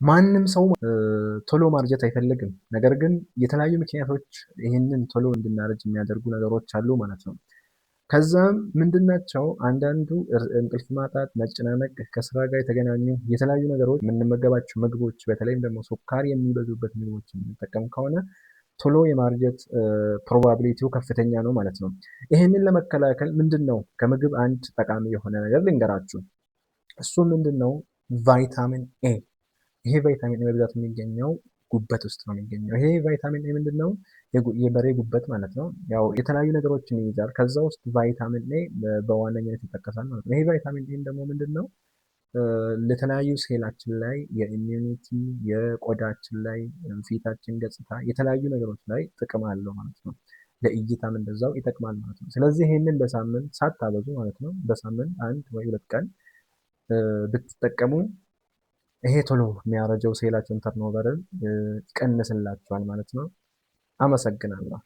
ማንም ሰው ቶሎ ማርጀት አይፈልግም። ነገር ግን የተለያዩ ምክንያቶች ይህንን ቶሎ እንድናረጅ የሚያደርጉ ነገሮች አሉ ማለት ነው። ከዛም ምንድናቸው? አንዳንዱ እንቅልፍ ማጣት፣ መጨናነቅ፣ ከስራ ጋር የተገናኙ የተለያዩ ነገሮች፣ የምንመገባቸው ምግቦች፣ በተለይም ደግሞ ስኳር የሚበዙበት ምግቦች የምንጠቀም ከሆነ ቶሎ የማርጀት probability ው ከፍተኛ ነው ማለት ነው። ይህንን ለመከላከል ምንድን ነው፣ ከምግብ አንድ ጠቃሚ የሆነ ነገር ልንገራችሁ። እሱ ምንድን ነው? ቫይታሚን ኤ። ይሄ ቫይታሚን ኤ በብዛት የሚገኘው ጉበት ውስጥ ነው የሚገኘው። ይሄ ቫይታሚን ኤ ምንድን ነው? የበሬ ጉበት ማለት ነው። ያው የተለያዩ ነገሮችን ይይዛል። ከዛ ውስጥ ቫይታሚን ኤ በዋነኝነት ይጠቀሳል ማለት ነው። ይሄ ቫይታሚን ኤ ደግሞ ምንድን ነው? ለተለያዩ ሴላችን ላይ፣ የ immunity፣ የቆዳችን ላይ፣ ፊታችን ገጽታ፣ የተለያዩ ነገሮች ላይ ጥቅም አለው ማለት ነው። ለእይታም እንደዛው ይጠቅማል ማለት ነው። ስለዚህ ይሄንን በሳምንት ሳታበዙ ማለት ነው፣ በሳምንት 1 ወይ 2 ቀን ብትጠቀሙ ይሄ ቶሎ የሚያረጀው ሴላችን turnover ን ይቀንስላችኋል ማለት ነው። አመሰግናለሁ።